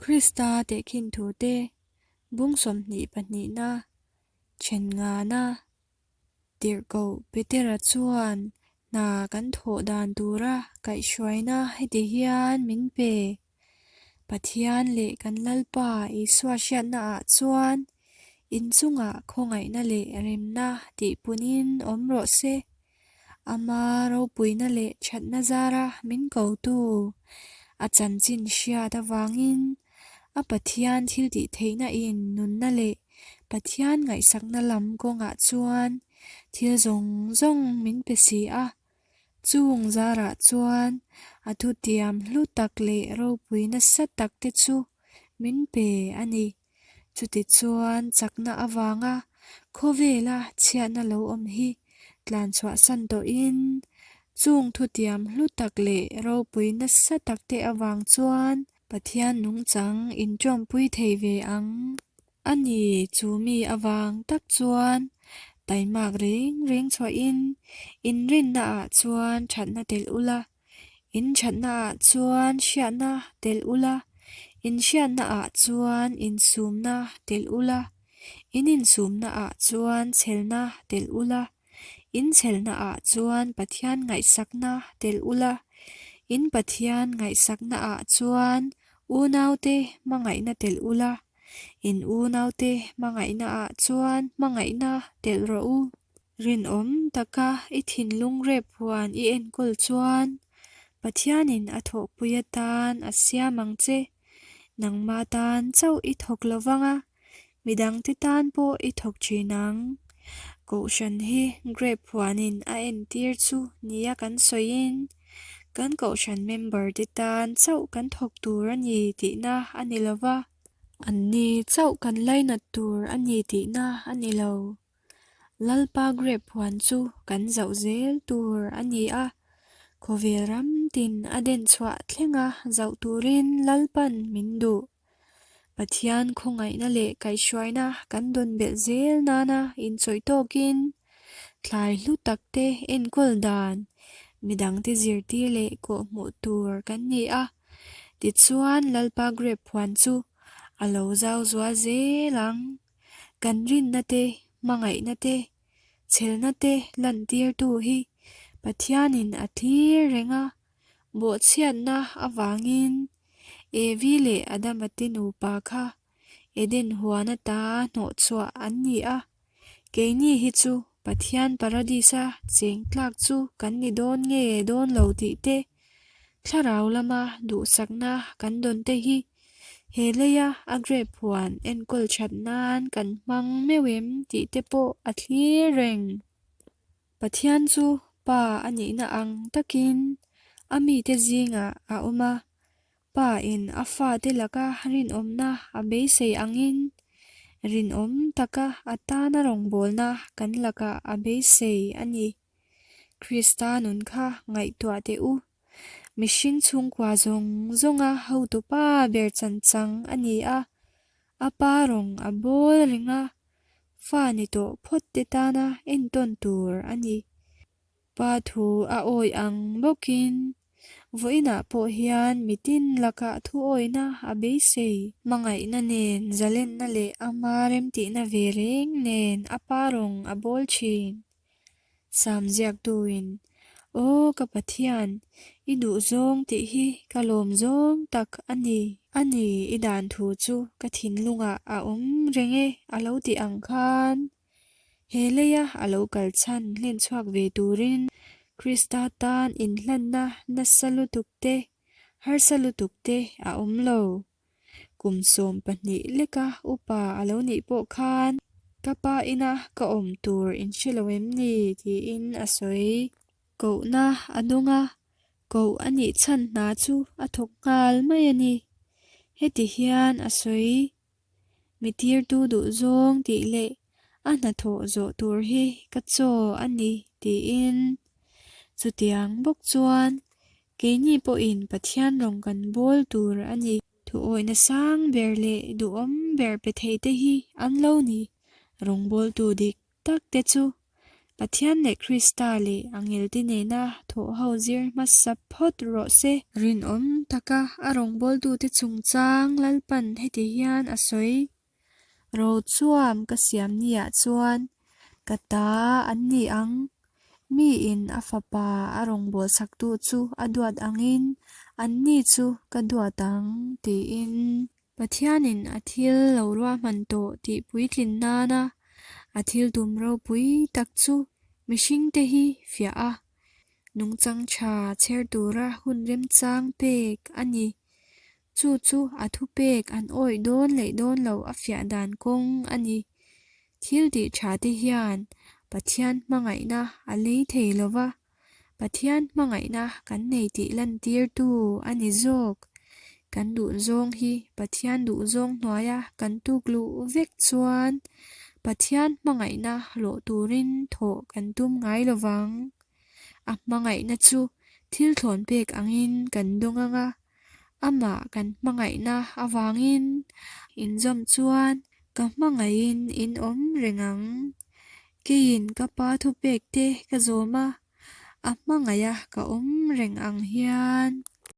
Krista tehkhin thute bung 20 pahnihna then ngana tirhkoh Petera chuan hna kan thawh dan tura kaihhruaina heti hian min pe. Pathian leh kan Lalpa Isua hriatnaah chuan inchungah khawngaihna leh remna tihpunin awm rawh se. Ama ropuina leh thatna zara min kotu a chanchin hriat avangin a Pathian thiltih theihna in nunna leh Pathian ngaihsakna lam kawngah chuan thil zawng zawng min pe si a. Chung zarah chuan a thutiam hlu tak leh ropui nasa tak te chu min pe a ni. Chutichuan chakna avanga khawvela chhiatna lo awm hi tlanchhuahsan tawhin chung thutiam hlu tak leh ropui nasa tak te avang chuan Pathian nungchang inṭawmpui thei ve ang. A ni, chu mi avang tak chuan taimak reng reng chhuahin inrinnaah chuan thatna telh ula, in thatnaah chuan hriatna telh ula, in hriatnaah chuan insumna telh ula, in insumnaah chuan chhelna telh ula, in chhelnaah chuan Pathian ngaihsakna telh ula, in Pathian ngaihsaknaah chuan unaute hmangaihna telh ula. In unaute hmangaihna ah chuan hmangaihna telh rawh u. Rinawm taka i thinlung rep huan i enkawl chuan Pathianin a thawhpui atan a siam ang che. Nangma tan chauh i thawk lo vang a, midangte tan pawh i thawk thin ang. Kohhran hi grape huanin a entir chu nia kan sawiin kan kohhran member te tan chauh kan thawk tur a ni tihna a ni lo va. Anni chauh kan lainat tur a ni tihna a ni lo. Lalpa grape huan chu kan zauh zel tur a ni a, khawvel ram tin a den chhuah thlenga zauh turin Lalpan min duh. Pathian khawngaihna leh kaihhruaina kan dawn belh zel nana inchawih tawkin thlai hlu takte enkawl dan midangte zirtir leh kawhhmuh tur kan ni a. Tichuan Lalpa grape huan chu a lo zau zual zel ang. Kan rinna te, hmangaihna te, chhelna te lantirtu hi Pathianin a thlir reng a, bawhchhiatna avangin Evi leh Adama te nupa kha Eden huan ata hnawhchhuah an ni a, keini hi chu Pathian Paradis-a cheng tlak chu kan ni dawn nge dawn lo tih te, thlarau lama duhsakna kan dawn te hi he leia a grape huan enkawl that nan kan hmang meuh em tih te pawh a thlir reng. Pathian chu Pa a nihna ang takin a mite zingah a awm a, Pa in a fate laka rinawmna a beisei angin rinawm taka a tana rawngbawlna kan lakah a beisei a ni. Krista nun kha ngaihtuah teh u. Mihring chhungkua zawng zawnga hotupa ber chanchang a ni a, a pa rawng a bawl reng a, fa ni tawh phawt te tana entawn tur a ni. Pa thu a awi ang bawkin vawiinah pawh hian mitin lakah thu awina a beisei. Hmangaihna nen, zalenna leh ama remtihna ve reng nen a pa rawng a bawl thin. Sam ziaktuin, Aw ka Pathian, i duh zawng tih hi ka lawm zawng tak a ni. A ni, i dan thu chu ka thinlungah a awm reng e a lo ti ang khan. He leia a lo kal chhan hlen chhuak ve turin Krista tan inhlanna nasa lutuk te, harsa lutuk te a awm lo. Kum 12 leka upa a lo nih pawh khan ka pa ina ka awm tur in hre lo em ni tiin a sawi. Kohna a dawng a, koh a nih chhan hna chu a thawk nghal mai a ni. Heti hian a sawi. Mi tirtu duh zawng tih leh a hnathawh zawh tur hi ka chaw a ni tiin. Chutiang bawk chuan keini pawhin Pathian rawng kan bawl tur a ni. Thuawihna sang ber leh duhawm ber pe thei te hi an lo ni. Rawngbawltu dik tak te chu. Pathian leh Krista leh a ngelte nena thawh ho zir hmasa phawt rawh se. Rinawm taka a rawngbawltute chungchang Lalpan heti hian a sawi, Rochuam ka siam niah chuan ka ta an ni ang. Miin a fapa a rawngbawlsaktu chu a duat angin anni chu ka duat ang, tiin. Pathianin a thil lo ruahman tawh tih puitlin nana a thil tum ropui tak chu mihringte hi fiah a, nungchang tha chher tura hun remchang pek a ni. Chu chu a thupek an awih dawn leh dawn lo a fiah dan kawng a ni. Thil tih tha te hian Pathian hmangaihna a lei thei lo va, Pathian hmangaihna kan nei tih lantirtu a ni zawk. Kan duhzawng hi Pathian duhzawng hnuaia kan tuk luh vek chuan Pathian hmangaihna hlawh turin thawh kan tum ngai lo vang. A hmangaihna chu thil thlawn pek angin kan dawng ang a, amah kan hmangaihna avangin inzawm chuan ka hmangaihin in awm reng ang. Keiin ka pa thupek te ka zawm a, a hmangaiha ka awm reng ang hian.